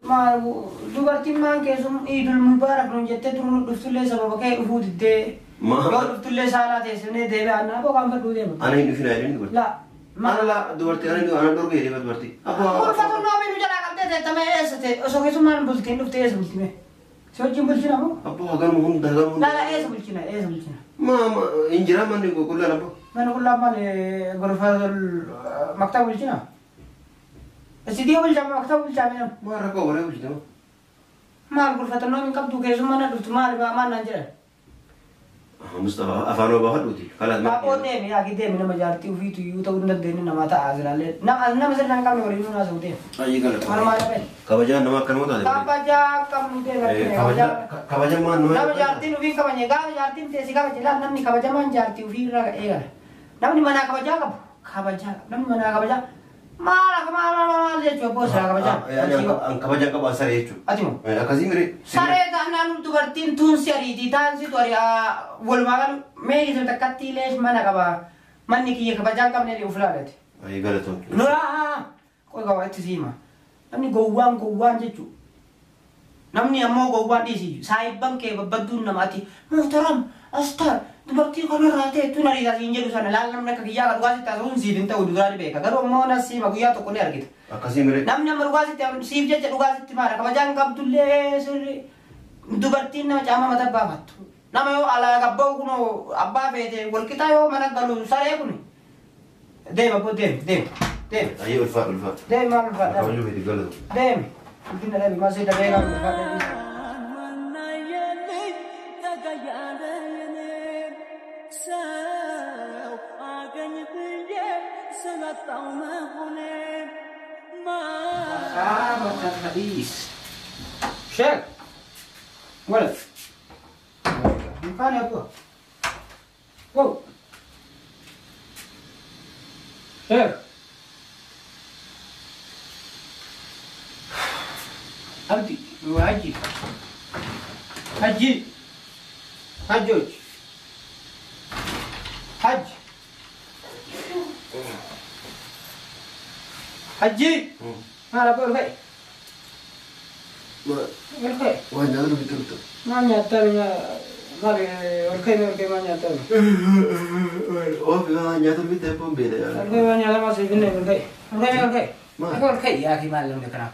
Maal dubartiin maan keessum Iidul Mubaarak nuun jettee dur nu dhuftullee sababa kee dhufuu diddee. Ma- Yoo dhuftullee saalaa teessifnee deebi'aa annaa boo kan fedhuu deema. Ana hin dhufin jedhanii dubartii. Laa. Ana laa dubartii ana dhorka jedhee dubartii. Abboo. Ulfatu noomi nu jalaa qabdee teettamee eessa ta'e osoo keessummaan bultiin dhuftee eessa bultime? Si wajjin bulchina moo? Abboo haganuma hunda haganuma hunda. Laa laa eessa bulchina eessa bulchina? Ma hin jiraa manni qulqullaan abboo. Mana qullaa maal gorfaa maktaa bulchina? Istiidiyoo bulchaa maktaa bulchaa mee nama? Maal rakkoo baree bulchite moo? Maal gurfatannoo hin qabdu keessummaa na dhuftu maal maal naan jedhan? Mustafa afaan obaa fadhuuti. Kalaas Baaqoo deemi yaa deemi nama jaartii ofiitu iyyuu ta'uu hin dandeenye nama ta'a silaallee. Nama sirna hin qabne waliin nuun deemi. Ayyee galata. Maal maal dhabe? Kabajaan nama akkanuma taate. Kabajaa qabnu deemi. Kabajamaan nama. Nama jaartiin ofii hin kabajne gaafa jaartiin teessi kabaje laal namni kabajamaan jaartii ofii irraa eegala. Namni manaa kabajaa qabu kabajaa namni manaa kabajaa maal akka maal maal maal jechuun abboo silaa kabajaa. An kabajaan qabu an saree jechuudha. Ati moo? Akkasii mire. Saree taanaan dubartiin tuun si ariitii taan situ ari'aa walumaa galu mee isin takkatti ilees mana qaba manni kiyya kabajaa hin qabne uf laalate. Ayyee galatoon. Nuraa qoy qaba itti siima. Namni gowwaan gowwaan jechuudha. Namni ammoo gowwaan dhiisi saayibban kee babbadduun nama ati muhtaram astar dubartii kanarraa ta'e tun ariitaa siin jedhu sana laal namni akka kiyyaa kan dhugaa sitti haasa'uun siif hin ta'u duraa ni beeka garuu ammoo nas siima guyyaa tokko ni argita. Akkasii mire. Namni amma dhugaa sitti siif jecha dhugaa sitti maara kabajaan qabdullee sirri dubartiin nama caama mata baafattu. Nama yoo alaa gabba'u kunoo abbaa feete walqixaa yoo mana galu saree kun deema abboo deemi deemi deemi Ayyee ulfaadha ulfaadha. deemi maal ulfaadha Kabajuu feeti galatoon. deemi ulfinna dhabi maal si dabee qabu ulfaadha. Sheikh, wala. Mfano hapo. Wow. Sheikh. Abdi, Haji. Haji. Hajjoj. Hajj. Haji. Maal abbaa ol ka'e? Ol ka'e. Waan nyaata nuti turte. Maal nyaattaa maal ol ka'e ol ka'e maal nyaattaa? Oofi waan nyaata nuti ta'e boon beela Ol ka'e maal nyaata maal siif binne ol ka'e. Ol ka'e ol ka'e. Maal? Ol ka'e yaa kii maal namni kanaaf.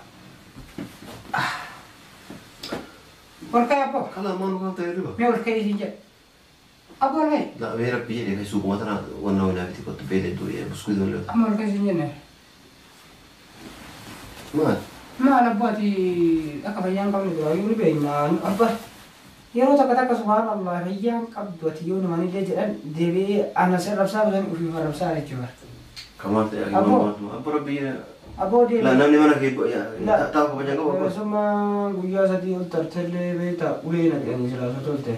Ol ka'e abboo. Kala maal waan ta'e riba. Mee ol ka'e siin jedhe. Abboo ol ka'e. La mee rabbi jedhee kan suuquma tana wanna wanaa biti kottu beela iddoo buskuutii walii. Amma ol ka'e siin jenne. Maal? Maal abboo ati akka fayyaan qabne dura yoo ni beekna abbaa. Yeroo takka takka subhaanallah fayyaan qabdu ati yoo namanillee jedhan deebi'ee ana si arrabsaa osoo ofiif arrabsaa jechuudha. Kamaal ta'e Abboo. abboo rabbi jedhee. Abboo deebi. La namni mana kee taa'u kabajaan qabu abboo. Keessumaa guyyaa sadii ol tartellee beektaa ulee na jedhanii silaa osoo tolte.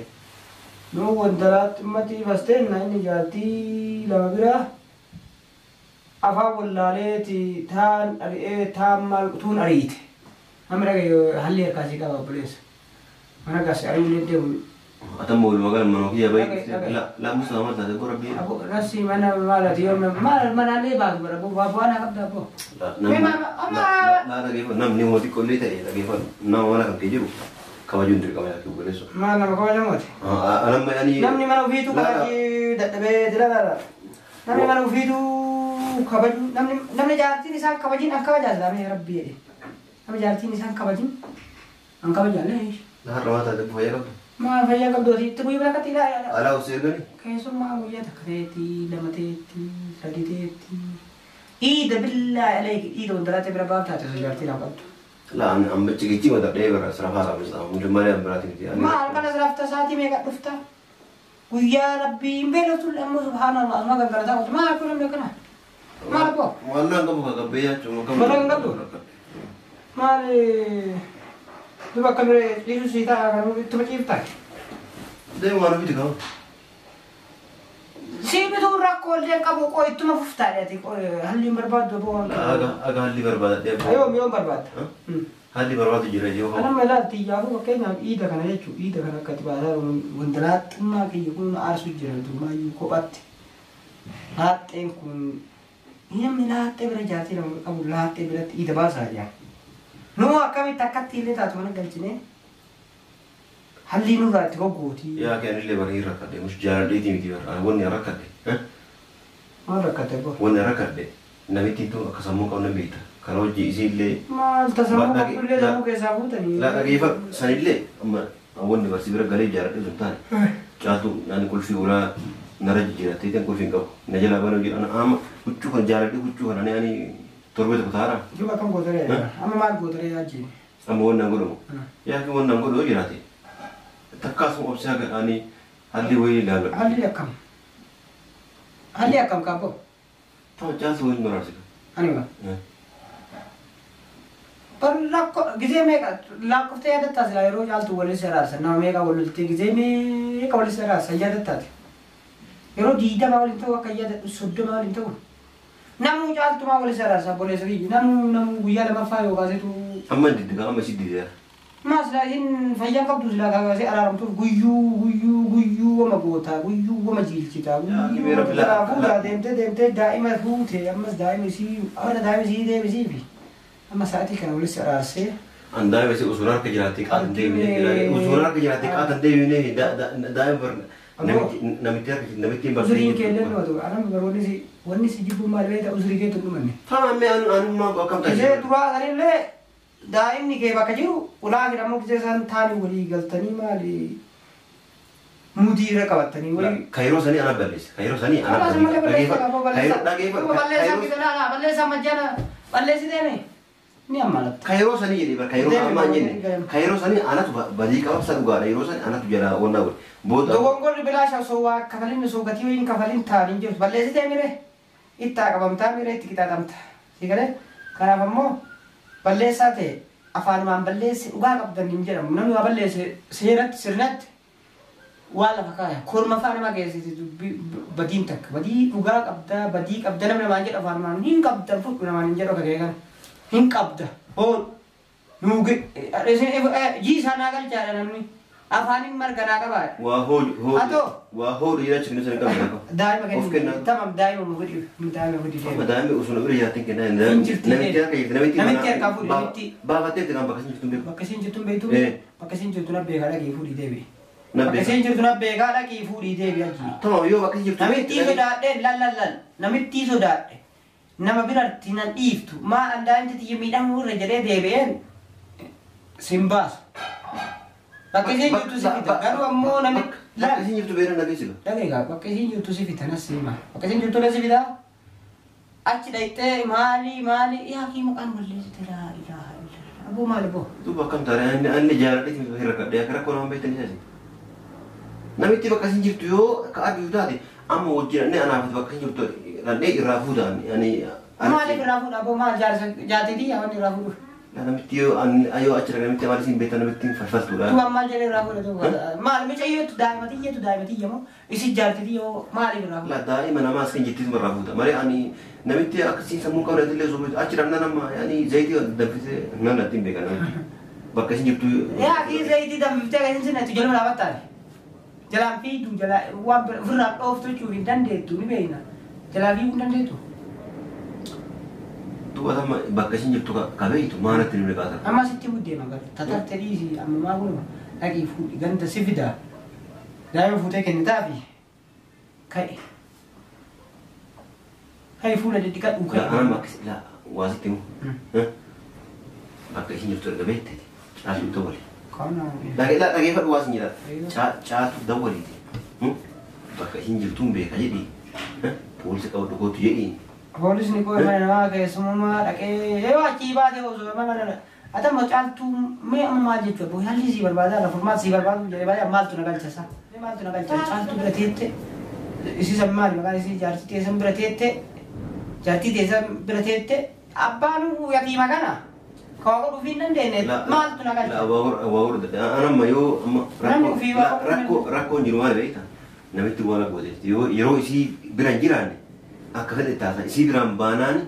Nuu wantalaatti ummatti bastee na inni jaartii lama bira afaan wallaaleeti taan ari'ee taan maal tuun ariite. Namni dhagaye halli harkaasii qaba obboleessa. Mana gaase ari'uu illee deemu. Atammoo walumaa gala manoo kiyya Dhagaye, baay'ee. La la Mustafa maal taate abboo rabbi jedhee. Abbo rasii mana maalati yoo maal manaallee baatu bara abboo waa bu'aa naa qabda abboo. Mee amma La dhageeffadhu namni mootii qollee ta'e dhageeffadhu nama mana kan kee jiru kabajuun dirqama yaa obboleessa. Maal nama kabajamooti? Anamma ani. Namni mana ofiitu kabajii dadhabee jira laala. Namni mana ofiitu kabaju namni namni jaartiin isaan kabajin an kabajaa jedhamee rabbi jedhe. Namni jaartiin isaan kabajin an kabajaa Har'a maal taate fayyaa qabdu? Maal fayyaa qabdu ati itti guyyaa bira ilaa Alaa osoo ergani? Keessumaa guyyaa takka ta'eetti lama ta'eetti sadi ta'eetti. Iida billaa alayki iida wantalaatti bira baaf taate osoo jaartii lama qabdu. La amma cigichi mata dhee bara sirafaa qaba Mustafa malee an biraatiin miti. Maal kana sirafta sa'aatii meeqa dhufta? Guyyaa rabbii hin beeloftu ammoo subhaanallah asuma gangalataa qotu maal kun namni akkana? Maal abboo? Wallaan qabu ka qabbee jechuun kam. Wallaan hin qabdu? Maal duba akka biree dhiisu sii ta'a kan ittuma ciiftaa? Deemu waan ofiiti qabu. Sii bituu rakkoo illee qabu qoo ittuma fuftaadha ati halli hin barbaaddu abboo waan Aga aga halli barbaadadhee abboo. Yoom yoom barbaadda? Halli barbaadu jira yoo qabu. Anamma ilaal xiyyaafuu fakkeenyaaf iida kana jechuun iida kana akka itti baasaa wanta laaxxummaa kiyya kun aarsu jira durumaayyuu kophaatti. Laaxxeen kun namni laaxxee bira jaartii lama qabu laaxxee biratti iida baasaa jira. Nuu akkamitti akkatti illee taatu mana galchine hallii nurraa itti goggooti. Yaa kee anillee barii rakkadhe mush jaaladheetii miti bara wanni rakkadhe. Maal rakkate boo? Wanni rakkadhe namitti tun akka sammuu qabna beekta. Kana hojii isiillee. Maal tasammuu qabdullee sammuu keessaa fuutanii. Laa dhageeffadhu sanillee amma wanni barsi bira galee jaaladhe sun taane. Caaltuu naan qulfii ulaa nara jijjiirattee tan qulfii hin qabu. Na jalaa banuu jedhan amma huccuu kana jaaladhe huccuu kana ani torbee tokko taara. Juba akkam gootaree amma maal gootaree yaajjiin? Amma wanni an godhamu. Yaa kee wanni an godhu yoo jiraate takkaasuma obsaa gadhaanii halli wayii ilaalladhu. Halli akkam? Halli akkam kaabboo? Ta'u caaltuu waliin maraarsita. Anima. Bar lakko gisee meeqa lakkoftee yaadattaas laa yeroo caaltuu waliin saraarsa nama meeqa wal loltee gisee meeqa waliin saraarsa yaadattaati. Yeroo 20 waliin ta'u akka yaadadhu 30 waliin ta'u. Namuu caaltumaa waliin saraarsa obboleessa biyyi namuu namuu guyyaa lamaffaa yoo kaasetu. Amma diddiga amma si diddeera. Maas laa isin fayyaan qabdu silaa kaasee araaramtuuf guyyuu guyyuu guyyuu wama gootaa guyyuu wama jiilchitaa guyyuu fuutaa deemtee deemtee daa'ima fuute ammas daa'ima isii warra daa'ima isii deebisiifi amma sa'aatii kana walitti araarsee. An daa'ima isii osoo harka jiraattee qaatan deebinee osoo harka jiraattee qaatan deebinee daa'ima bar namitti harka namitti hin barsiisne. Uzuriin kee illee nama anam bar wanni si jibbu maal beekta uzurii keetu dhumanne. Tamam mee anummaa akkam taasise. Ishee duraa sanillee daa'imni kee bakka jiru ulaa jedhamu gisee isaan taanii walii galtanii maali mudii irra qabatanii walii. Ka yeroo sanii ana balleesse. Ka yeroo sanii ana balleesse. Dhageeffadhu. Balleessaa majjaana balleessiteemi. Ni ammalatta. Ka yeroo sanii jedhee bara ka yeroo ammaa hin jenne. Ka yeroo sanii anatu badii qaba isa dhugaadha. Yeroo sanii anatu jalaa onnaa godhe. Booda. Dogongorri bilaasha osoo waa kafalin osoo gatii wayiin kafalin taa'anii jirtu. Balleessitee mire itti qabamtaa mire itti qixaaxamta. Si galee kanaaf ammoo balleessaa ta'e afaanumaan balleesse dhugaa qabdan hin jedhamu. Namni waa balleesse seeratti sirnatti waa lafa kaaya. Korma fa'aa nama geessiti badiin takka. Badii dhugaa qabda badii qabda namni namaan jedhu afaanumaan hin qabda fudhu namaan hin jedhu akka kee kana. Hin qabda. Hoo nuuge jiisaa naa galchaadha namni. Afaanin marga naa qabaa. Waa hoodhu. Waa hoodhu jedhachuun inni sana qabda. Daa'ima kennu. Tamam daa'ima mugdi daa'ima mugdi. Amma daa'imni osoo bira jiraatiin kennaa hin namitti harka jirti namitti. Namitti harkaa fuudhi namitti. Baafattee itti kan bakka isin jirtu beeku. Bakka isin jirtu beektu. Bakka isin jirtu na beekaa dhaqii fuudhii deebi'i. Bakka isin jirtu na beekaa dhaqii fuudhii deebi'i ajji. Tamam yoo bakka isin jirtu. Namittii sodaadhe lal lal lal namittii sodaadhe nama biratti nan dhiiftu maa an daa'imti tiyya miidhamuu irra jedhee deebi'een sin baasu. Bakka isin jirtu si fita garuu ammoo nami. Bakka isin jirtu beera nageessisa. Dhageegaa bakka isin jirtu si fita nas hima. Bakka isin jirtu na si fita. Achi dhaqxee maali maali yaa kii maqaan balleessite laa ilaaha illallah. Aboo maali boo? Duuba akkam taane anni jaaladheeti hin rakkadhe akka rakkoo nama beektan isaati. Namitti bakka isin jirtu yoo akka aduu taate amma wajjin anaaf bakka isin jirtu dhaqee irraa fuudhaan ani. Maaliif irraa fuudha aboo maal jaarsa jaartiitii yaa wanni irraa fuudhu? Namitti yoo yoo achi dhaqee namitti maal isin beektan namitti falfaltuudha. Tuba maal jedhee irraa fuudha tuba maal micayyootu daa'ima xiyyeetu daa'ima xiyya moo isin jaartiitii yoo maaliif irraa fuudha? La daa'ima namaa as kan jettiitu irraa fuudha malee ani namitti akkasiin sammuu qabna illee osoo achi dhaqna nama ani zayitii danfisee nan ittiin beekan namitti bakka isin jirtu. Yaa kii zayitii danfiftee kan isin sinatti jaluma dhaabattaani. Jalaan fiidu jala waan ofirraa dhooftu jechuuf hin dandeettu ni beekna. Jalaa fiiguu hin dandeettu. Duuba amma bakka isin jirtu ka beektu maalatti nu dhiqaata. Amma sitti buddeema gara tatarte dhiisi amma maa kunuma dhaqii fuudhi ganda si fida. Daa'ima fuutee kennitaafi ka'i. Ka'i fuula diddiqadhu ka'i. Amma akkasi laa waa sitti himu. Bakka isin jirtu erga beekte caaltuu dawwali. Dhageeffadhu waa sin jedha. Caaltuu dawwaliiti. Bakka isin jirtuun beeka jedhi. Poolisa qabadhu kootu jedhi. Poolisni koo mana namaa keessummaa dhaqee yoo achii baate osoo mana nana. Ati amma caaltuu mee amma maal jechuudha boo haalli sii barbaadaa lafa furmaata sii barbaadu jedhee baay'ee maaltu na galchasa. Maaltu na galcha caaltuu bira teette isii san maali maqaan isii jaartii teessan bira teette jaartii teessan bira teette abbaan yatiima kana ka waa godhuuf hin dandeenye maaltu na galcha. Waa godhu anamma yoo amma rakkoon jiru maali beektaa namitti waan gooteetti yeroo isii bira hin jiraanne akka fedhe taata isii biraan baanaan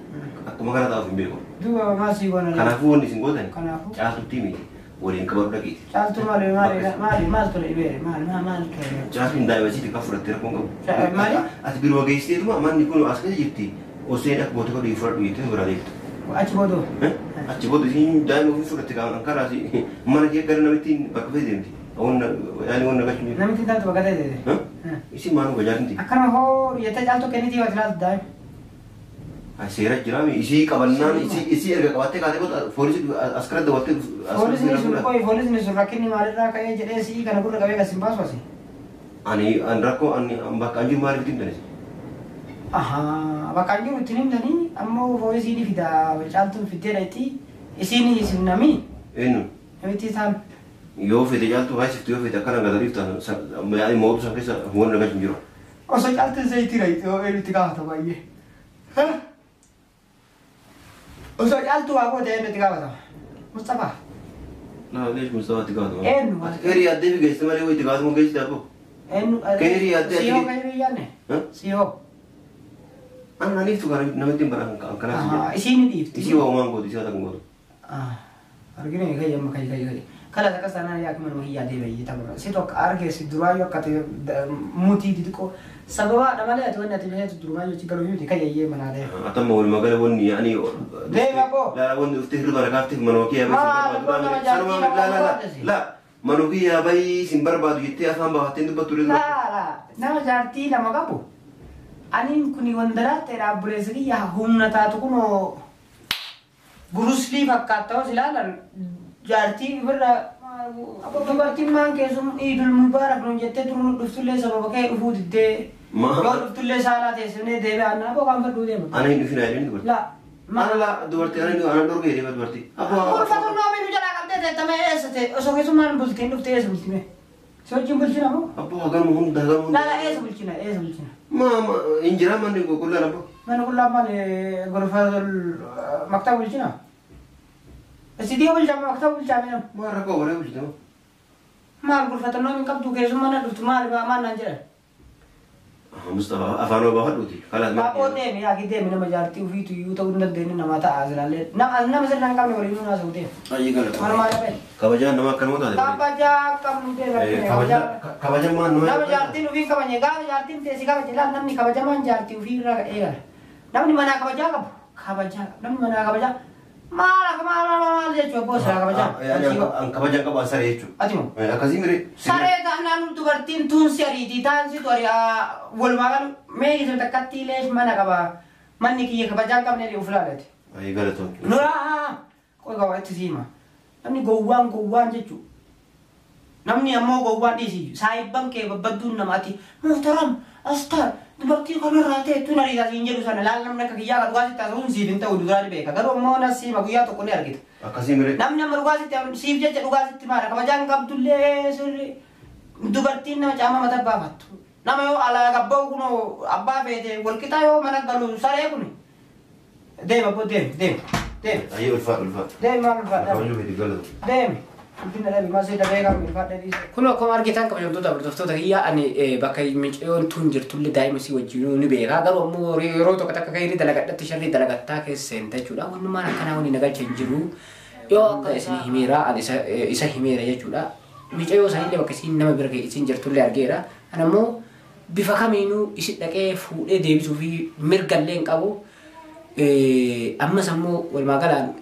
akkuma kana taa'uuf hin beeku. Duuba maal sii goona? Kanaafuu wanni isin gootan caaltutti miti waliin qabadhu dhaqiiti. Caaltuu maali maali maali maal ture dhibee maali maal ture? Caaltuun daa'ima isiitti kan fudhattee rakkoon qabu. Maali? Ati biruma geessiteetuma manni kun as keessa jirti oseen akka goote godhii fudhadhu jettee biraa deemtu. Achi booda. Achi booda isiin daa'ima ofii fudhatte kan karaa mana kee gara namittiin bakka fedhe deemti. Yaani wanna galchu. Namittiin taatu bakka ta'e deemte. Isiin maanuu gajaarti. Akkanuma hoo jettee caaltuu kennitii yoo ilaaltu daa'ima. Seera jiraami isii qabannaan isii erga qabattee kaatee booda poolisii askara dabattee. Poolisni sun qoyi poolisni sun rakkinni maalirraa ka'ee jedhee si'ii kana gurra qabee kan sin baasu asi. Ani an rakkoo ani bakka an jiru maaliif itti himtani? Ahaa bakka an jiru ittiin himtanii ammoo poolisii ni fida caaltuun fiddeedha itti isiin isin nami. Eenyu? Namitti isaan. Yoo fete caaltuu haasiftu yoo fete akkana gadariif taatu yaani mootu san keessa wanni nagaa hin jiru. Osoo caaltuun zayitii raayit yoo eenyutti gaafata baay'ee. Osoo caaltuu waa goote eenyutti gaafata? Mustafaa. Laa leesh Mustafaa itti gaafatama. Eenyu? Ati keerii yaaddee fi geessite malee itti gaafatamu geessite abbo. Eenyu? Keerii yaaddee Siyoo keerii yaadne? Siyoo. Ana naniiftu kana namitti hin baran kanaaf si jedha. Isiin ni dhiifti. Isii waa uumaan gootu isii waa takka gootu. Argine kai amma kai kai kai. Kala takka sanaa yaa kuma nama yaadee bayyee tapha. Si tokko arge si duraayyuu akka ta'e mutii xixiqqoo sababa malee ati wanni ati beektu duraayyuu achi galuu miti kai yayyee manaa ta'e. Atamma walumaa gala wanni yaani. Deema koo. Laa wanni dhuftee hirriba rakaafteef manuma kee yaabee sin barbaadu. Sanuma laa laa laa manuma kee yaabee sin barbaadu jettee afaan baafattee dubbattu. Laa laa nama jaartii lama qabu. Aniin kuni wandaraa ta'e dhaabbileessa kiyya humna taatu kunoo Bruce Lee fakkaata os ilaalan jaartii birra dubartiin maan keessum Iidul Mubaarak nuun jettee dur nu dhuftullee sababa kee dhufuu diddee yoo dhuftullee saalaa teessifnee deebi'aan aboo kan fedhuu deema. Ana hin dhufin ayyaanni dubartii. Laa. Ana laa dubartii ana ana dhorkee deema dubartii. Ulfatu noomii nu jalaa qabdee teettamee eessa ta'e osoo keessummaan bultiin dhuftee eessa bultime? Si wajjin bulchina moo? Abboo haganuma hunda haganuma hunda. Laa laa eessa bulchina eessa bulchina? Ma ma hin jiraa manni qulqullaan abboo. Mana qullaan maali gorfaa maktaa bulchina? Istiidiyoo bulchaa maktaa bulchaa mee nama? Maal rakkoo waree bulchite moo? Maal gurfatannoo hin qabdu keessummaa na dhuftu maal maal naan jedhan? Mustafa afaan obaa fadhuuti. Kalaas maal? Baaboo deemi yaa deemi nama jaartii ofiitu iyyuu ta'uu hin dandeenye nama ta'a silaallee. Nama nama sirna hin qabne waliin nuun haasa'u deemi. Ayyee galata. Maal maal dhabee? Kabajaan nama akkanuma taate. Kabajaa qabnu deemi. Kabajamaan nama. Nama jaartiin ofii hin kabajne gaafa jaartiin teessi kabaje laal namni kabajamaan jaartii ofii irraa eegala. Namni manaa kabajaa qabu kabajaa namni manaa kabajaa maal akka maal maal maal jechuudha abboo silaa kabajaa. An kabajaan qabu an saree jechuudha. Ati moo? Akkasii miree. Saree taanaan dubartiin tuun si ariitii taan situ ari'aa walumaa galu mee isa takkatti illee mana qaba manni kiyya kabajaa hin qabne uf laalate. Ayi galatoon. Nuraa qoy qaba itti siima. Namni gowwaan gowwaan jechuudha. Namni ammoo gowwaan dhiisi saayibban kee babbadduun nama ati muhtaram astar dubartii kanarraa ta'e tun ariitaa siin jedhu sana laal namni akka kiyyaa kan dhugaa sitti haasa'uun siif hin ta'u duraa ni beeka garuu ammoo na siima guyyaa tokko ni argita. Akkasii miree. Namni amma dhugaa sitti siif jecha dhugaa sitti maara kabajaan qabdullee sirri dubartiin nama caama mata baafattu. Nama yoo alaa gabba'u kunoo abbaa feete walqixaa yoo mana galu saree kuni. Deema abboo deemi deemi deemi. Ayyee ulfaadha ulfaadha. Deemi maal ulfaadha. Kabajuu feeti galatu. Deemi. Kun akkuma argitan kabajamtoota hordoftoota kiyyaa ani bakka micciyoon tun jirtullee daa'ima isii wajjin ni beeka. Garuu ammoo yeroo tokko takka kayrii dalagadhatti sharrii dalagattaa keessa seenta jechuudha. Wannummaan akkanaa wani nagalcha hin jiru. Yoo akka isin himeera ani isa himeera jechuudha. Micciyoo sanillee bakka isiin nama bira isiin jirtullee argeera. Ani ammoo bifa kamiinuu isin dhaqee fuudhee deebisuu fi mirgallee hin qabu. Ammas ammoo walumaa galaan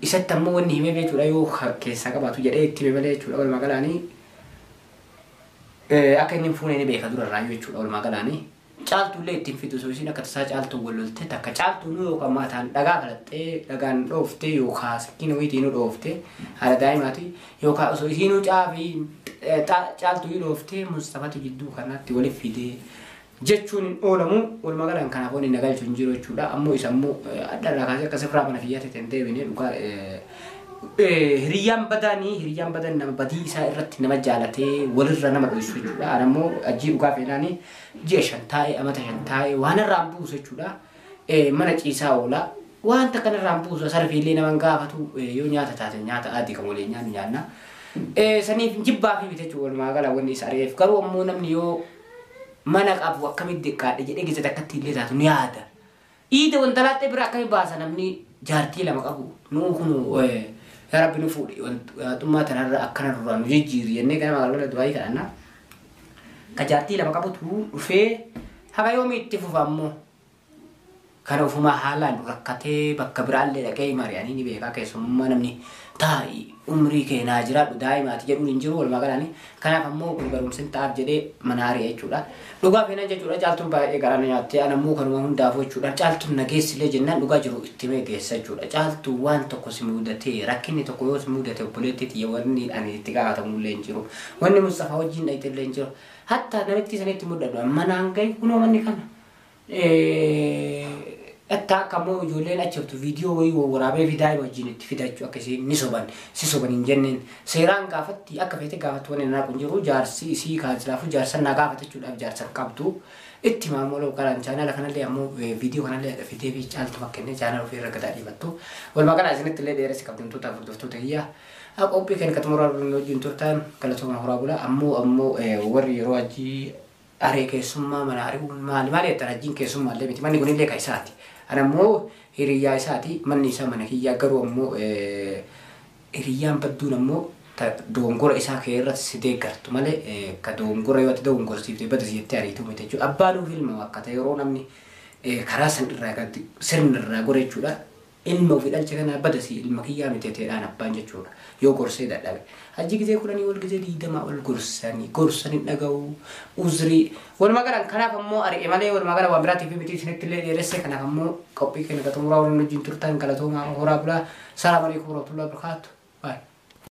isatti ammoo wanni himee jechuudha yoo keessaa qabaatu jedhee itti hime malee jechuudha walumaa galaanii akka inni hin fuune ni beeka durarraa jechuudha walumaa galaanii caaltuullee ittiin fidu osoo isiin akka tasaa caaltuu wal lolte takka caaltuu nu yookaan maataan dhagaa kalaxxee dhagaan dhooftee yookaan sikkiin wayiitiin nu dhooftee haadha daa'imaati yookaan osoo isiinuu caafii caaltuu dhooftee Mustafatu jidduu kanaatti waliif fidee jechuun hin oolamu walumaa galaan kanaaf wanni na galchu hin jiru jechuudha. Ammoo isa ammoo adda irraa kaasee akka sifraa mana kiyyaa ta'e hin deebine dhugaa hiriyyaan badaanii hiriyyaan badan nama badii isaa irratti nama jaalatee walirra nama dho'isu jechuudha. Ani ammoo ajjii dhugaa feenaanii ji'a 5 taa'ee amata 5 taa'ee waan irraan buusu jechuudha. Mana ciisaa oola. Wanta kanarraan buusu sarfiillee nama hin gaafatu yoo nyaata taate nyaata adii kan waliin nyaannu nyaanna. Saniif jibbaa fi miti jechuudha walumaa gala wanni isa ari'eef. Garuu ammoo namni yoo mana qabu akkamitti xiqqaadhe jedhee gisa takkatti illee taatu ni yaada. Iida wanta laattee bira akkami baasa namni jaartii lama qabu. Nuu kun yaa Rabbi nu fuudhi xummaa tanarra akkana duraan nu jijjiiri jennee ganama galgala du'aa kadhanna. Ka jaartii lama qabutu dhufee haga yoomii itti fufa ammoo. Kana ofumaa haalaan rakkatee bakka biraallee dhaqee mari'anii ni beekaa keessummaa namni taa'i umrii kee naa jiraadhu daa'imaati jedhuun hin jiru walumaa galaani. Kanaaf ammoo kun barumsa hin ta'aaf jedhee mana ari'e jechuudha. Dhugaa feenan jechuudha caaltuun baay'ee garaa na nyaattee ana ammoo kanuma hundaafuu jechuudha. Caaltuun na geessilee jennaan dhugaa jiru itti himee geessa jechuudha. Caaltuu waan tokko si mudatee rakkinni tokko yoo si mudate obboleettii tiyya wanni ani itti gaafatamullee hin jiru. Wanni Mustafaa wajjin dhayxellee hin jiru. Hatta namitti sanitti mudadhu manaan gahe kunoo manni kana. Hatta akka ammoo ijoolleen achi jirtu viidiyoo wayii waraabee fi daa'ima wajjin itti fidachuu akka isiin ni soban si soban hin jenneen seeraan gaafatti akka feete gaafattu wanni na kun jiru jaarsi isii kaansilaafuu jaarsan naa gaafatachuudhaaf jaarsan qabdu itti maamuloo karaan chaanaala kanallee ammoo viidiyoo kanallee fidee fi caaltu fakkennee chaanaala ofii irra gadaa dhiibattu walumaa galaa isinitti illee dheeressi qabdamtoota hordoftoota kiyyaa qophii kan xumuraa wajjin turtan galatooma horaa bulaa ammoo warri yeroo hajii aree keessummaa mana ari'uun maali maali jettan hajjiin keessummaa illee miti manni kunillee kan isaati. Ana ammoo hiriyyaa isaati manni isaa mana kiyyaa garuu ammoo hiriyyaan badduun ammoo dogongora isaa kee irratti si deeggartu malee ka dogongora yoo ati dogongorsiifte bada si jettee ariituu miti jechuudha. Abbaan nuuf ilma akka ta'e yeroo namni karaa san irraa sirna irraa gore jechuudha. Ilma ofii dhalche kana bada si ilma kiyyaa miti ta'eedhaan abbaan jechuudha. Yoo gorsee dadhabe. Hajji gizee 10 ol gizee 20 ol gorsanii gorsanii dhaga'u uzrii. Walumaa galaan kanaaf ammoo ari'e malee walumaa galaan waan biraatiif miti isinitti illee dheeresse kanaaf ammoo qophii keenya xumuraa waliin wajjin turtan galatoomaa horaa bulaa. Salaamu alaikum warahmatullahi wabarakatuh. Bye.